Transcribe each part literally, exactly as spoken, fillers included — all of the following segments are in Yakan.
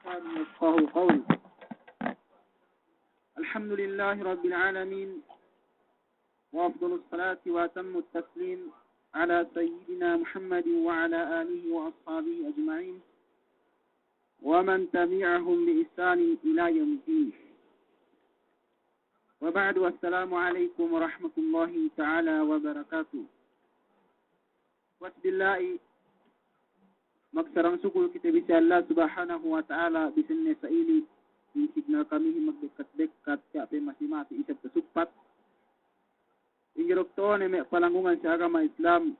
يفقهوا قولي. الحمد لله رب العالمين، وأفضل الصلاة وأتم التسليم على سيدنا محمد وعلى آله وأصحابه أجمعين، ومن تبعهم بإحسان إلى يوم الدين. وبعد، والسلام عليكم ورحمة الله تعالى وبركاته. Puwas billahi, magsarang sukul kite bi si Allah Subhanahu wa Ta'ala, bisan ne sa'ili in signal kamihin magdekkat-dekkat, tiya' pe masi-masi isab tasugpat. Ingge duk to'o ne me' palanggungan si agama Islam,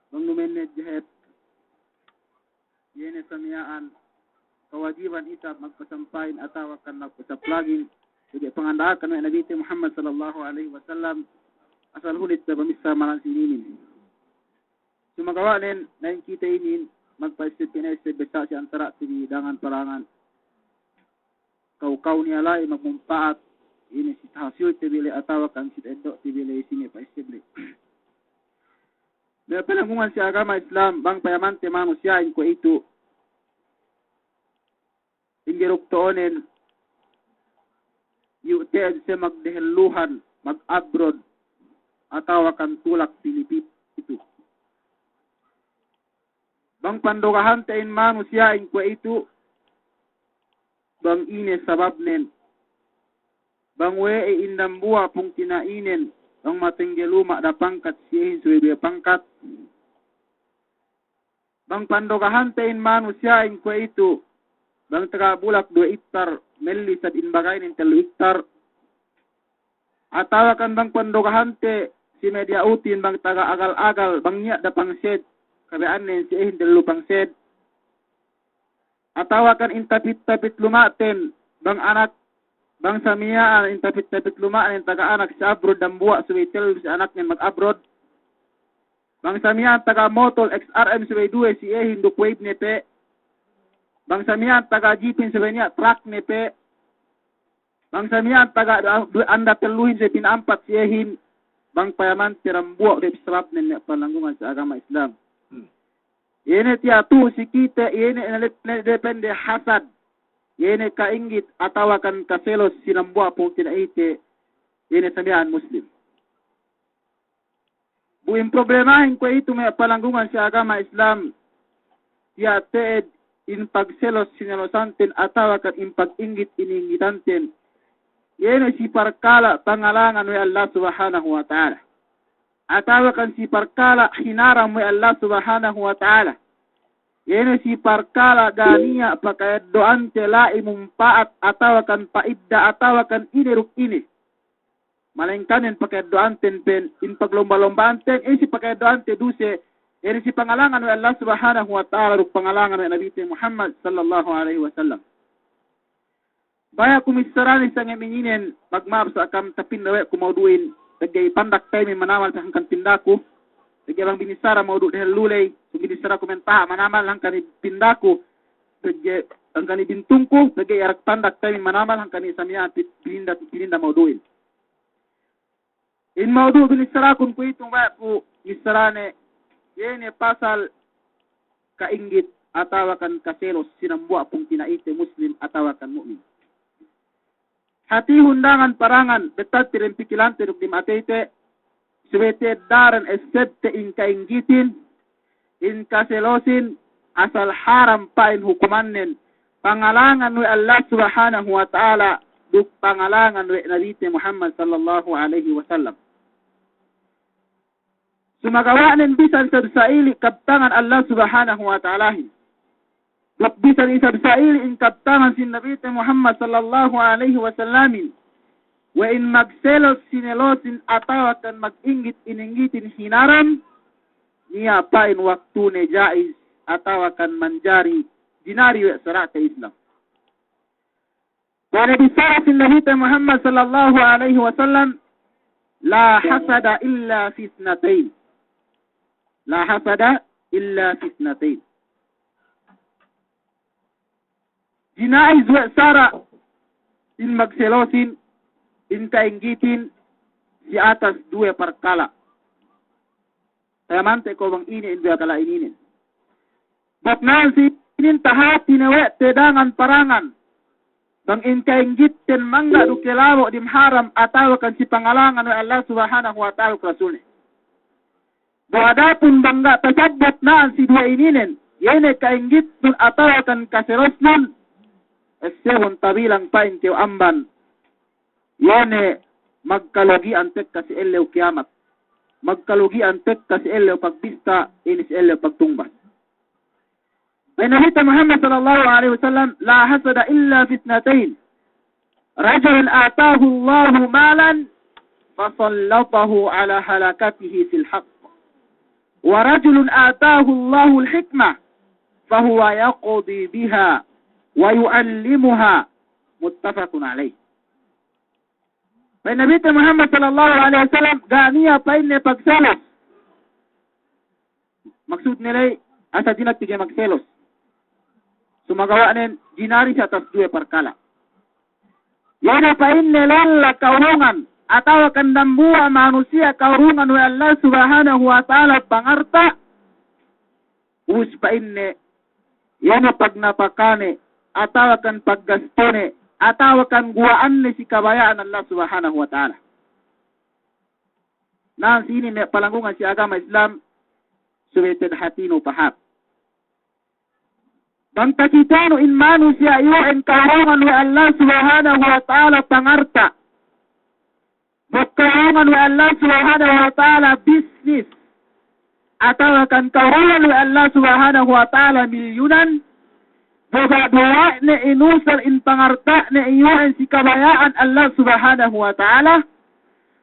bang duma'in ne jahep, iye ne sa miya'an kawajiban isab magpasampahin atawa kan magpasaplagin, pegge' panganda'akan we' Nabite Muhammad sallallahu alaihi wasallam, asal hunit ne pamissā malan si inin. Sumagawa' nen, na in kite inin, magpa'esseb-pa'esseb besa' si antara'te bi dangan parangan. Kaw-kaw niya' la'i magmumpa'at, inin si tahasilte bi le atawa kan si ta'eddo'te bi le, si me' pa'esseb le. Me' palanggungan si agama Islam, bang payamante manusiya'in kuwe'itu, ingge duk to'o nen, iyu' te'ed siye magdehelluhan, mag-abroad, atawa kan tulak Pilipin itu. Bang pandogahante in manusiya'in kuwe'itu, bang ine sababnen, bang we'ey in dambuwa' pungtina'inen, bang matengge luma' da pangkat siyehin subey duwe pangkat. Bang pandogahante in manusiya'in kuwe'itu, bang taga bulak duwe iktar, melli isab in bagaynen tellu iktar. Atawa kan bang pandogahante si me' diya'utin bang taga agal-agal, bang niya' da pangsed, kabaya'annen siyehin tellu pangsed. Atawa kan in tapit-tapit luma'ten, bang anak, bang sa miya'an in tapit-tapit luma'nen taga anak si abroad dambuwa' subey tellu si anaknen mag-abroad. Bang sa miya'an taga motol X R M subey duwe siyehin duk wave ne pe. Bang sa miya'an taga jeepin subey niya' truck ne pe. Bang sa miya'an taga du-, du-, anda telluhin subey pina'ampat siyehin. Bang payamante dambuwa' du sababnen me' palanggungan si agama Islam. Hmm. Iye ne tiya' tu'u si kite, iye ne, ne, ne depende hasad. Iye ne ka'inggit atawa kan kaselos si dambuwa' pungtina'ite, iye ne sa miya'an Muslim. Bu in problemahin kuwe'itu me' palanggungan si agama Islam, tiya' te'ed in pagselos sinelosanten atawa kan in pag'inggit in'inggitanten, iye ne si parkala' pangalangan we' Allah Subhanahu wa Ta'ala, atawa kan si parkala' hinaram we' Allah Subhanahu wa Ta'ala, iye ne si parkala' ga' niya' paka'eddo'ante la'i mumpa'at atawa kan pa'idda atawa kan ine duk ine. Malayingkan in paka'eddo'anten pen, in paglomba-lomba'anten, in si paka'eddo'ante duse, in si pangalangan we' Allah Subhanahu wa Ta'ala duk pangalangan we' Nabite Muhammad sallallahu alaihi wasallam. Baya' ku missarane sangem ininen, magma'ap sa' kam tapinda we' ku maudu'in, pegge' pandak ta'imin manamal hangkan pindaku, pegge' bang binissara maudu' dehellu ley, so binissaraku mentaha' manamal hangkan pindaku, pegge' hangkan bintungku, pegge' arak pandak ta'imin manamal hangkan sa miya'an pi-, pininda, pininda maudu'in. In maudu' binissarakun kuwe'itu baya' ku missarane, iye ne pasal ka'inggit atawa kan kaselos si dambuwa' pungtina'ite Muslim atawa kan mu'min. Hātihun dangan parangan, bettadte dem pikilante duk dem ateyte, subey te'ed daran essebte in ka'inggitin, in kaselosin, asal haram pa'in hukumannen, pangalangan we' Allah Subhanahu wa Ta'ala, duk pangalangan we' Nabite Muhammad sallallahu alaihi wasallam. Sumagawa'nen bisan isab sa'ili kabtangan Allah Subhanahu wa Ta'alahin, duk bisan isab sa'ili in kabtangan sin Nabite Muhammad sallallahu alaihi wasallamin, we' in magselos sinelosin atawa kan mag'inggit in'inggitin hinaram, niya' pa'in waktune ja'iz atawa kan manjari jinari we' sara'te Islam. Pa'in bissara sin Nabite Muhammad sallallahu alaihi wasallam, "La hasada illa fi isnatayn." La hasada illa fi isnatayn. Jina'iz we' sara' in magselosin, in ka'inggitin, si atas duwe parkala'. Payamante ko' bang ine in duwe kala' ininen. Bang nasi tahātine we' te dangan-parangan. Bang in ka'inggitten mangga' du kelabo' diyalem haram atawakan si pangalangan we' Allah Subhanahu wa Ta'ala duk Rasulne. Bu adapun bang ga' tasabbut na'an si duwe ininen, iye ne ka'inggittun atawakan kaselosnun, essebun tabilang pa'in kew amban, iye ne magkalugi'an tekka si ellew kiyamat, magkalugi'an tekka si ellew pagbista, inin si ellew pagtungbas. Pa'in Nabi te Muhammad sallallahu alaihi wasallam, لا حسد إلا في اثنتين، رجل آتاه الله مالا فسلطه على هلكته في الحق، ورجل آتاه الله الحكمة فهو يقضي بها ويعلمها، متفق عليه. Pa'in Nabi te Muhammad sallallahu alaihi wasallam, ga' niya' pa'inne pagselos. Maksudne ley, asal dina'ak pegge' magselos. Sumagawa'nen, jinari si atas duwe parkala'. Iye ne pa'inne lella kaurungan, atawakan dambuwa' manusiya' kaurungan we' Allah Subhanahu wa Ta'ala pangarta', ubus pa'inne, iye ne pagnapakane, atawakan paggastune, atawakan guwa'anne si kabaya'an Allah Subhanahu wa Ta'ala. Na, si inin me' palanggungan si agama Islam, subey tedhatinu pahāp. Bang takitenu in manusiya' iyu'en kaurungan we' Allah Subhanahu wa Ta'ala pangarta', duk kaurungan we' Allah Subhanahu wa Ta'ala bisnis, atawakan kaurungan we' Allah Subhanahu wa Ta'ala milyunan, bu ga' du we' ne inusal in pangarta'ne iyu'en si kabaya'an Allah Subhanahu wa Ta'ala,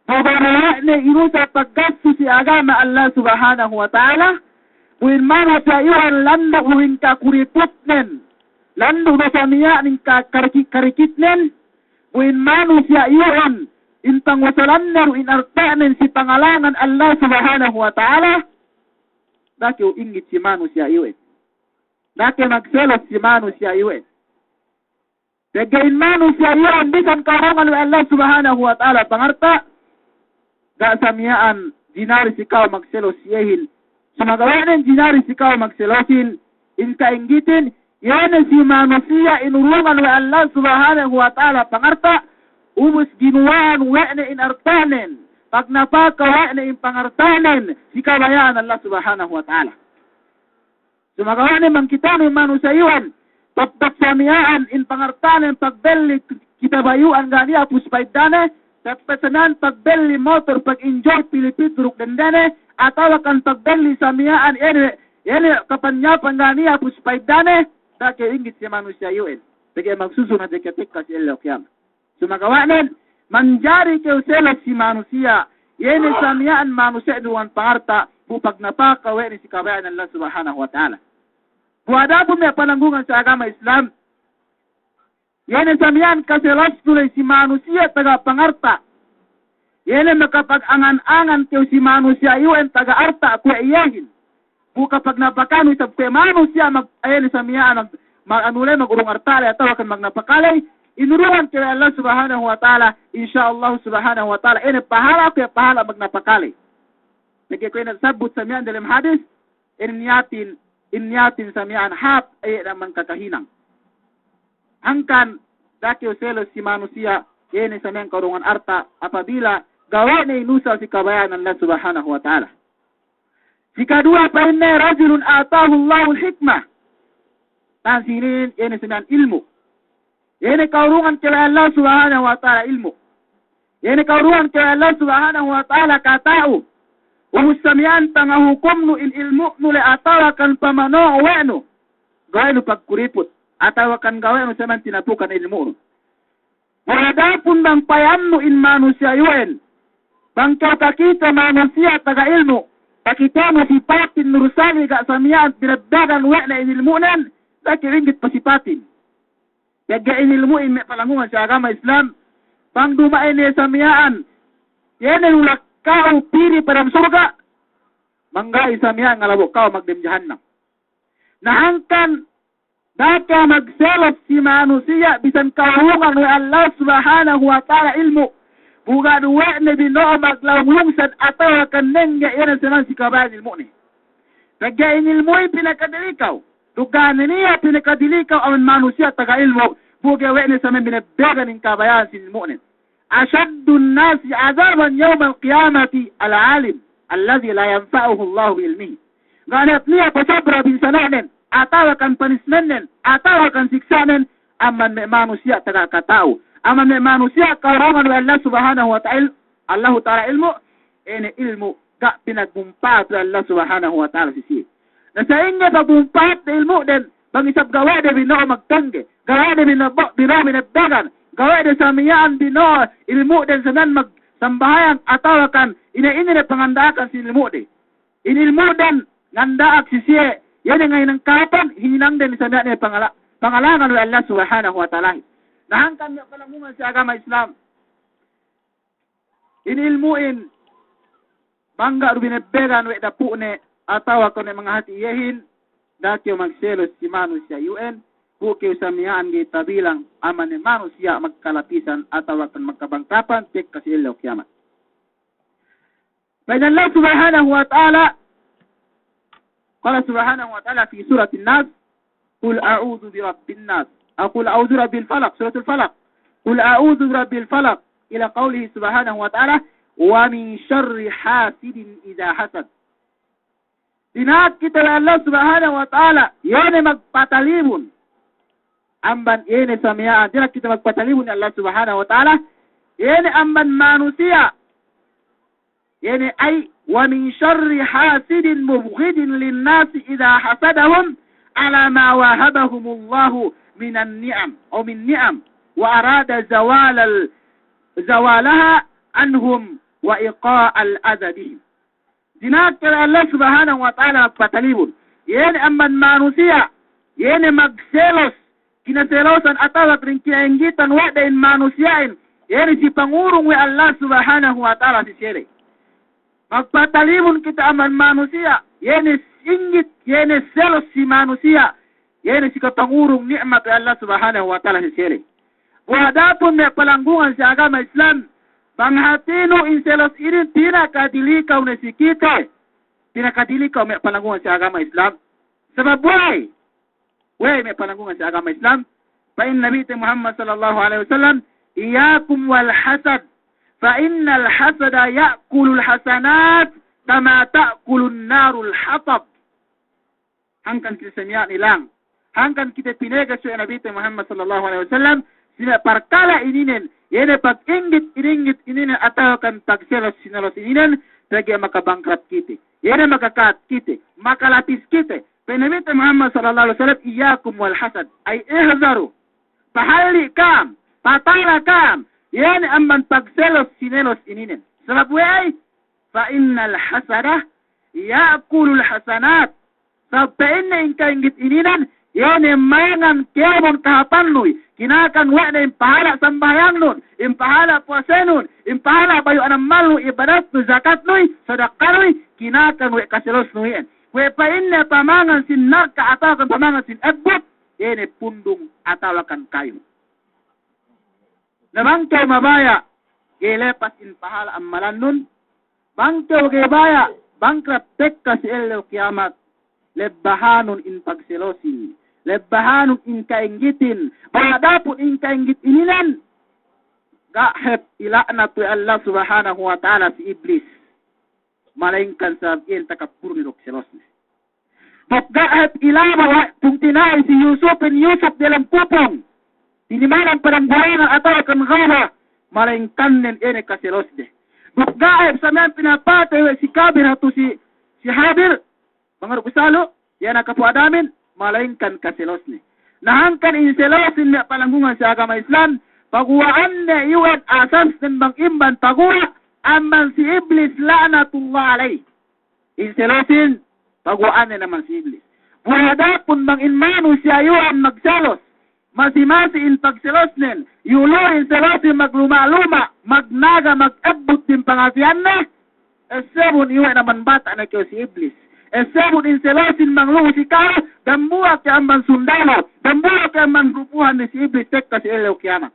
bu ga' du we' ne inusal paggastu si agama Allah Subhanahu wa Ta'ala, bu in manusiya' iyu'en landu' du in kakuriputnen, landu' du sa miya'an in ka-, kariki-, karikitnen, bu in manusiya' iyu'en, in pangusalanne du in arta'nen si pangalangan Allah Subhanahu wa Ta'ala, da'a kew inggit si manusiya' iyu'en. Da'a kew magselos si manusiya' iyu'en. Pegge' in manusiya' iyu'en bisan kaurungan we' Allah Subhanahu wa Ta'ala pangarta', ga' sa miya'an jinari si ka'u magselos si iyehin. Sumagawa'nen jinari si ka'u magselosin, in ka'inggitin, iye ne si manusiya' inurungan we' Allah Subhanahu wa Ta'ala pangarta', ubus ginuwa'an we' ne in arta'nen, pagnapaka we' ne in pangarta'nen, si kabaya'an Allah Subhanahu wa Ta'ala. Sumagawa'nen bang kitanu in manusiya' iyu'en, tottok sa miya'an in pangarta'nen pagbelli kitabayu'an ga' niya' pus pa'iddane, tottok sa miya'an pagbelli motor pag-enjoy pilipit duruk dendene, atawakan pagbelli sa miya'an ene, ene kapanyapan ga' niya' pus pa'iddane, da'a kew inggit si manusiya' iyu'en. Pegge' magsusun hadja kew tekka si ellew kiyamat. Sumagawa'nen, manjari kew selos si manusiya', iye ne sa miya'an manusiya' inurungan pangarta', bu pagnapaka we' ne si kabaya'an Allah Subhanahu wa Ta'ala. Bu adapun me' palanggungan si agama Islam, iye ne sa miya'an kaselosnu ley si manusiya' taga pangarta', iye ne makapag-angan-angan kew si manusiya' iyu'en taga arta' kuwe' iyehin. Bu kapagnapakanu isab kuwe' manusiya' mag-, iye ne sa miya'an mag-, mag-, anu ley, magurung arta' ley atawakan magnapaka ley, inurungan kew we' Allah Subhanahu wa Ta'ala, insya Allah Subhanahu wa Ta'ala, iye ne pahala kuwe' pahala magnapaka ley. Pegge' kuwe' ne tasabbut sa miya'an dalem hadis, in niyatin, in niyatin sa miya'an hāp, iye ne mangkakahinang. Hangkan da'a kew selos si manusiya', iye ne sa miya'an kaurungan arta', apabila ga' we' ne inusal si kabaya'an Allah Subhanahu wa Ta'ala. Sikaduwe pa'inne, رجل آتاه الله الحكمة. Tan sinin, iye ne sa miya'an ilmu'. Iye ne kaurungan kew we' Allah Subhanahu wa Ta'ala ilmu'. Iye ne kaurungan kew we' Allah Subhanahu wa Ta'ala kata'u. Ubus sa miya'an pangahukumnu in ilmu'nu ley atawakan pamano'o we' nu, ga' we' nu pagkuriput, atawakan ga' we' nu sa miya'an tinapukan ilmu'nu. Bu adapun bang payamnu in manusiya' iyu'en, bang kew takite manusiya' taga ilmu', takitenu sipatin nurusali ga' sa miya'an pinaddagan we' ne in ilmu'nen, da'a kew inggit pasipatin. Pegge' in ilmu'in me' palanggungan si agama Islam, bang duma'in iye sa miya'an, iye ne nulak ka'u pī diyalem surga', bang ga'i sa miya'an ngalabo' ka'u magdiyalem jahannam. Na hangkan da'a kew magselos si manusiya' bisan kaurungan we' Allah Subhanahu wa Ta'ala ilmu'. Bu ga' du we' ne bino'o maglaung-lungsad atawakan nengge' iye ne sa miya'an si kabaya'an ilmu'ne. Pegge' in ilmu'in pinakadelikaw. Duk ga' ne niya' pinakadilikaw amban manusiya' taga ilmu', bu ga'i we' ne sa miya'an binebbegan in kabaya'an sin ilmu'nen. أشد الناس عذابا يوم القيامة العالم الذي لا ينفعه الله بعلمه. Ga' ne niya' pasobra binsana'nen, atawa kan panismennen, atawa kan siksa'nen, amban me' manusiya' taga kata'u. Amban me' manusiya' kaurungan we' Allah Subhanahu wa Ta'ala, Allahu Ta'ala ilmu', ine ilmu' ga' pinagmumpa'at we' Allah Subhanahu wa Ta'ala si siye. Na sa'ingge pagmumpa'at de ilmu'den, bang isab ga' we' de bino'o magtengge, ga' we' de bino'o, bino'o binebbegan, ga' we' de sa miya'an bino'o ilmu'den sa miya'an magsambahayang atawa kan ine-ine ne panganda'akan si ilmu'de. In ilmu'den nganda'ak si siye, iye ne ngahinang kahāpan, hinangden sa miya'an ne pangala-, pangalangan we' Allah Subhanahu wa Ta'ala. Na hangkan me' palanggungan si agama Islam, in ilmu'in, bang ga' du binebbegan we' dapu'ne, atawa kan we' mangahati iyehin, da'a kew magselos si manusiya' iyu'en, bu kew sa miya'an ga'i tabilang amban ne manusiya' magkalapisan, atawa kan magkabangkapan, tekka si ellew kiyamat. Pa'in Allah Subhanahu wa Ta'ala, قال سبحانه وتعالى في سورة الناس، قل أعوذ برب الناس، أو قل أعوذ برب الفلق، سورة الفلق. قل أعوذ برب الفلق، إلى قوله سبحانه وتعالى، ومن شر حاسد إذا حسد. Dina'ak kite we' Allah Subhanahu wa Ta'ala, iye ne magpatalibun amban, iye ne sa miya'an, dina'ak kite magpatalibun we' Allah Subhanahu wa Ta'ala, iye ne amban manusiya', iye ne ay, ومن شر حاسد مبغض للناس إذا حسدهم على ما وهبهم الله من النعم أو من نعم وأراد زوال ال-، زوالها عنهم وإيقاع الأذى بهم. Dina'ak kite we' Allah Subhanahu wa Ta'ala magpatalibun. Iye ne amban manusiya', iye ne magselos, kinaselosan atawa kan kinainggitan we' de in manusiya'in, iye ne si pangurung we' Allah Subhanahu wa Ta'ala si siye ley. Magpatalibun kite amban manusiya', iye ne inggit, iye ne selos si manusiya', iye ne si kapangurung ni'mat we' Allah Subhanahu wa Ta'ala si siye ley. Bu adapun me' palanggungan si agama Islam, bang hātinu in selos inin pinakadilikaw ne si kite, pinakadilikaw me' palanggungan si agama Islam. Sabab we'ey, we'ey me' palanggungan si agama Islam, pa'in Nabite Muhammad sallallahu alaihi wasallam, إياكم والحسد، فإن الحسد يأكل الحسنات كما تأكل النار الحطب. Hangkan kite sa miya'an ilang. Hangkan kite pineges we' Nabite Muhammad sallallahu alaihi wasallam, si me' parkala' ininen, iye ne paginggit-inggit ininen, atawa kan pagselos-sinelos ininen, pegge' makabangkrut kite. Iye ne makaka'at kite, makalapis kite. Pa'in Nabite Muhammad sallallahu alaihi wasallam, إياكم والحسد. Ay ihzaru. Pahalli' kam, patala kam, iye ne amban pagselos-sinelos ininen. Sabab we'ey, فإن الحسد يأكل الحسنات. Sabab pa'inne in kainggit ininen, iye ne mangan kēmon kahāpannuy, kinakan we' ne in pahala' sambahayangnun, in pahala' puwasenun, in pahala' bayu' anammalnu, ibadatnu, zakatnuy, sadakkanuy, kinakan we' kaselosnu iyan. Kuwe' pa'inne pamangan sin narka' atawa kan pamangan sin ebbut, iye ne pundung atawa kan kayu. Na bang kew mabaya', ga'i lepas in pahala' ammalannun, bang kew ga'i baya', bangkrut tekka si ellew kiyamat, lebbahanun in pagselosin, lebbahanun in kainggitin, bang adapun in kainggit ininen, ga' hep ila'nat we' Allah Subhanahu wa Ta'ala si Iblis, malayingkan sabab iyan takabburne duk selosne. Duk ga' hep ilaba we' pungtina'i si Yusupin, Yusuf diyalem kupung, tinimanan padang gulangan atawa kan gaba, malayingkannen ine kaselosde. Duk ga' hep sa miya'an pinapatey we' si Kabil hatu si, si Habil, pangaru' ku salu', iye ne kapu' Adamin, malayingkan kaselosne. Na hangkan in selosin me' palanggungan si agama Islam, paguwa'anne iyu'en asasnen bang imban paguwa' amban si Iblis la'natullah alayh. In selosin, paguwa'anne amban si Iblis. Bu adapun bang in manusiya' iyu'en magselos, masi-masi in pagselosnen, iyu'en selosin magluma'-luma', magnaga, mag-ebbut din pangafiyanne, essebun iyu'en amban bata' ne kew si Iblis. Essebun in selosin bang lu'u si ka'u, dambuwa' kew amban sundalu, dambuwa' kew amban grupuhan ne si Iblis tekka si ellew kiyamat.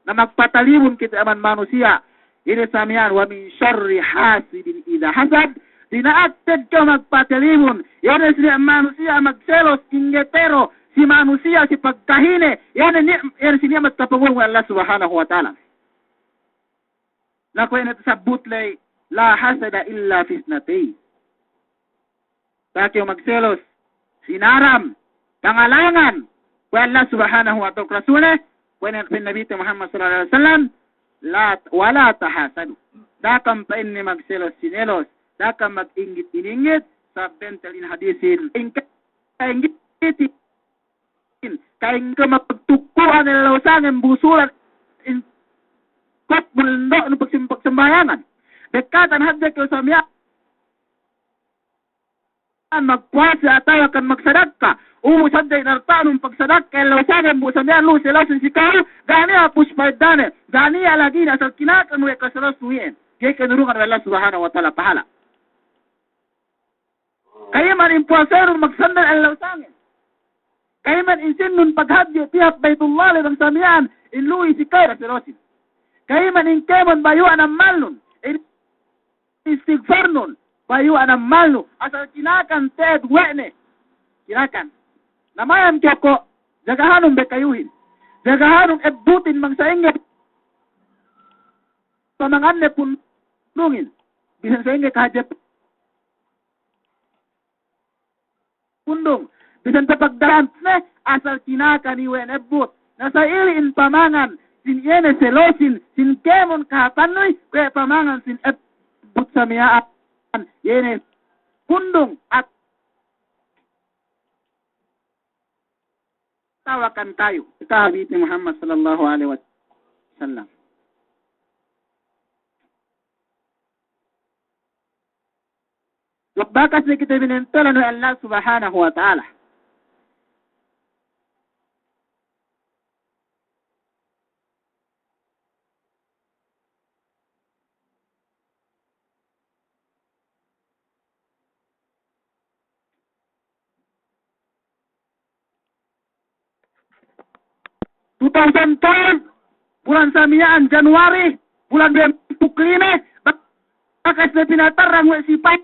Na magpatalibun kite amban manusiya', ine sa miya'an, ومن شر حاسد إذا حسد, Dina'ak te'ed kew magpatelimun, iye ne si niya' manusiya' magselos, inggetero, si manusiya', si pagkahine, iye ne ni-, iye ne si niya' magkapangurung we' Allah Subhanahu wa Ta'ala. Na kuwe' ne tasabbut ley, la hasada illa fi isnatayn. Da'a kew magselos, sinaram, pangalangan, we' Allah Subhanahu wa Ta'ala, Rasulne, we' ne pa'in Nabite Muhammad sallallahu alaihi wasallam, la, wa la tahasadu. Da'a kam pa'inne magselos, sinelos, da'a kam mag-inggit-ininggit, sabab bentel in hadisin, in ka-, kainggitin, kaingge magtukku'an ellew sangem busulan, in kot bulendo' nu pagsim-, pagsambahayangan. Bekkatan hadja kew samiya'an magpuwasa atawa kan magsadakka. Ubus hadja in arta'nun pagsadakka, ellew sangem bu samiya'an lu selosin si ka'u, ga' niya' hapus pa'iddane, ga' niya' lagine asal kinakan we' kaselosnu iyan. Ga'i kinurungan we' Allah Subhanahu wa Ta'ala pahala'. Ka'iman in puwasanun magsandal ellew sangem. Ka'iman in sinnun paghadje' pī hap Baitullah ley bang samiya'an, in lu'i si ka'u selosin. Ka'iman in kēmon bayu'an ammalnun, in istigfarnun, bayu'an ammalnu, asal kinakan te'ed we' ne. Kinakan. Na mayam kew ko', jagahanun be kayuhin. Jagahanun ebbutin bang sa'ingge pamanganne pundungin. Bisan sa'ingge kahadje pundung. Bisan tapagdaran ne asal kinakan iye we' ne ebbut. Na sa'ili in pamangan, sin iye ne selosin, sin kēmon kahatannuy, kuwe' pamangan sin ebbut samiya'an, iye ne pundung at- tawakan kayu. Kata Nabite Muhammad sallallahu alaihi wasallam. Duk bakas ne kite binentelan we' Allah Subhanahu wa Ta'ala. Two thousand twelve, bulan samiya'an January, bulan duwempū' duk lime, bakas ne pinatarrang we' si Pay.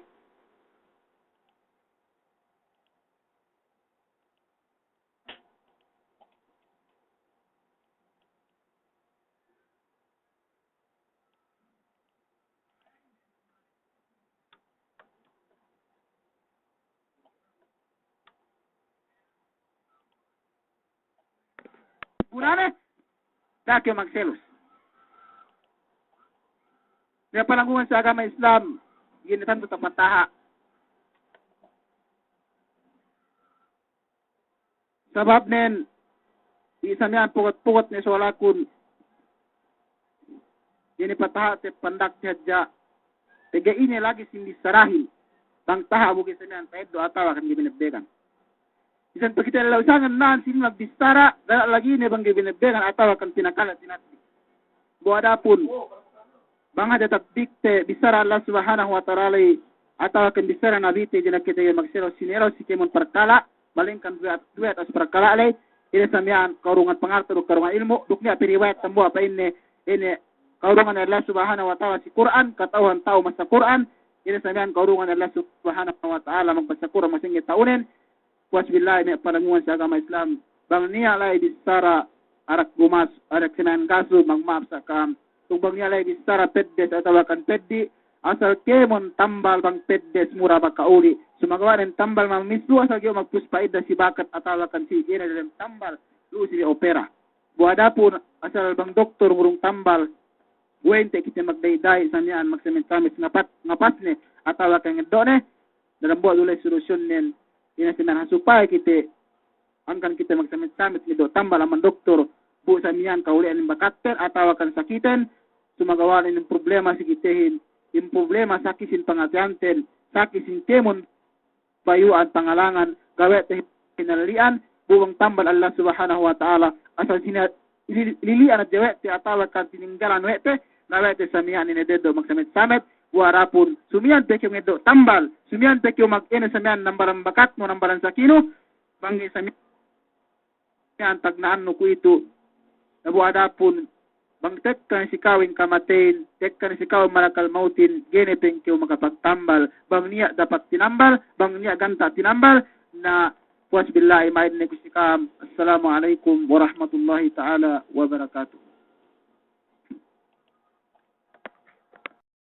Gunane, da'a kew magselos. Niya' palanggungan si agama Islam, iye ne tantu tapataha'. Sabab nen, iye samiya'an pugot-pugot ne suwalakun, iye ne pataha'te pandak hadja, pegge' ine lagi' sin bissarahin, bang taha' bu ga'i samiya'an ta'eddo' atawa kan ga'i binebbegan. Bisan pe kite law sangem na'an sin magbissara, ga' lagi' ine bang ga'i binebbegan atawa kan pinakale' tinatbi. Bu adapun bang hadja tatbikte bissara Allah Subhanahu wa Ta'ala ley, atawa kan bissara Nabite, dina'ak kite magselos-sinelos si kēmon parkala', malingkan duwe at-, duwe atas parkala' ley, ine samiya'an kaurungan pangalte duk kaurungan ilmu', duk niya' pe riwayat dambuwa' pa'inne, ine kaurungan Allah Subhanahu wa Ta'ala si Kur'an, kata'uhan ta'u masa Kur'an, ine samiya'an kaurungan Allah Subhanahu wa Ta'ala magbasa Kur'an masingge ta'unen, Puwas billahi me' palanggungan si agama Islam, bang niya' la'i bissara arak gumas, arak sinan gasu, magma'ap sa ka'am. Duk bang niya' la'i bissara peddes atawa kan peddi', asal kēmon tambal bang peddes mura maka'uli'. Sumagawa' nen tambal mamissū asal ga'i magpus pa'idda si bakat atawa kan si iye ne dalem tambal, lu'u si me' opera. Bu adapun asal bang doktor ngurung tambal, we' inte kite magda'i-da'i samiya'an magsamit-samit ngapat-, ngapasne atawa kan ngeddo'ne, dambuwa' du la'i solusyunnen, ine samiya'an ha supaya kite, hangkan kite magsamit-samit ngeddo' tambal amban doktor, bu samiya'an ka'uli'an bakatten atawa kan sakiten, sumagawa' nen in problema si kitehin, in problema saki sin pangateyanten, saki sin kēmon bayu'an pangalangan, ga' we' te hinalli'an, bu bang tambal Allah Subhanahu wa Ta'ala, asal sina-, li-, lili'an hadja we' te atawa kan tininggalan we' te, na we' te samiya'an ine deddo' magsamit-samit, bu adapun, sumiyan pe kew ngeddo' tambal, sumiyan pe kew mag-, ine samiya'an nambalan bakatnu, nambalan sakinu, bang ga'i samiya'an tagna'annu kuwe'itu, na bu adapun, Bang tekka ne si ka'u in kamateyin, tekka ne si ka'u in malakal mawtin, ga'i ne pe kew makapagtambal. Bang niya' dapat tinambal, bang niya' ganta' tinambal, na puwas billahi ma'id ne ku si ka'am. Assalamu alaikum warahmatullahi ta'ala wabarakatuh.